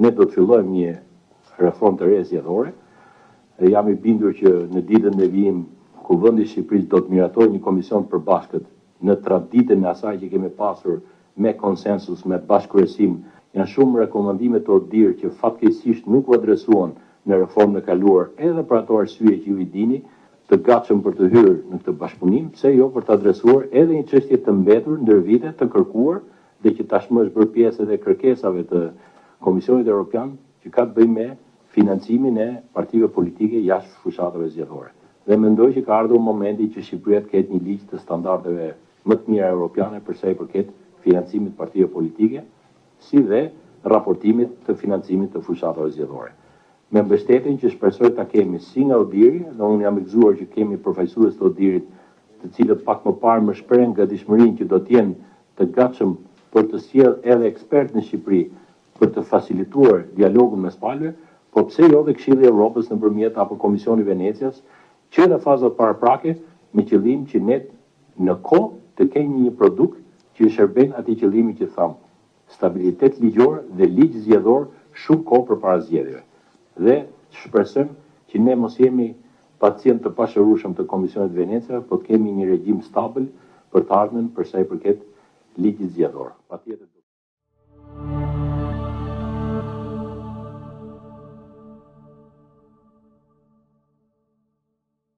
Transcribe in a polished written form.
Ne do të fillojmë një reformë të re zgjedhore dhe jam i bindur që në ditët në vijim Kuvendi i Shqipërisë do të miratojë një komision të përbashkët në traditën e asaj që kemi pasur me konsensus, me bashkëkryesim. Janë shumë rekomandime të ODIHR që fatkeqësisht nuk u adresuan në reformën e kaluar edhe për ato arsye që ju i dini, të gatshëm për të hyrë në këtë bashkëpunim, pse jo për të adresuar edhe një çështje të mbetur ndër vite të kërkuar dhe që tashmë është bërë pjesë edhe e kërkesave të Komisionit Europian që ka të bëjë me financimin e partive politike jashtë fushatave zgjedhore. Dhe mendoj që ka ardhur momenti që Shqipëria të ketë një ligj të standardeve më të mira europiane për sa i përket financimit të partive politike, si dhe raportimit të financimit të fushatave zgjedhore. Me mbështetjen që shpresoj ta kemi si nga ODIHR-i, dhe unë jam i gëzuar që kemi përfaqësues të ODIHR-it, të cilët pak më parë më shprehën gatishmërinë që do të jenë të gatshëm për të sjellë edhe ekspertë në Shqipëri për të fasilituar dialogun mes palëve, po pse jo dhe Këshilli i Evropës nëpërmjet apo Komisioni i Venecias, që në fazat paraprake me qëllim që ne në kohë të kemi një produkt që i shërben atij qëllimi që thamë, stabilitet ligjor dhe ligj zgjedhor shumë kohë përpara zgjedhjeve. Dhe shpresojmë që ne mos jemi pacientë të pashërueshëm të Komisionit të Venecias, po të kemi një regjim stabil për të ardhmen për sa i përket ligjit zgjedhor. Patjetër.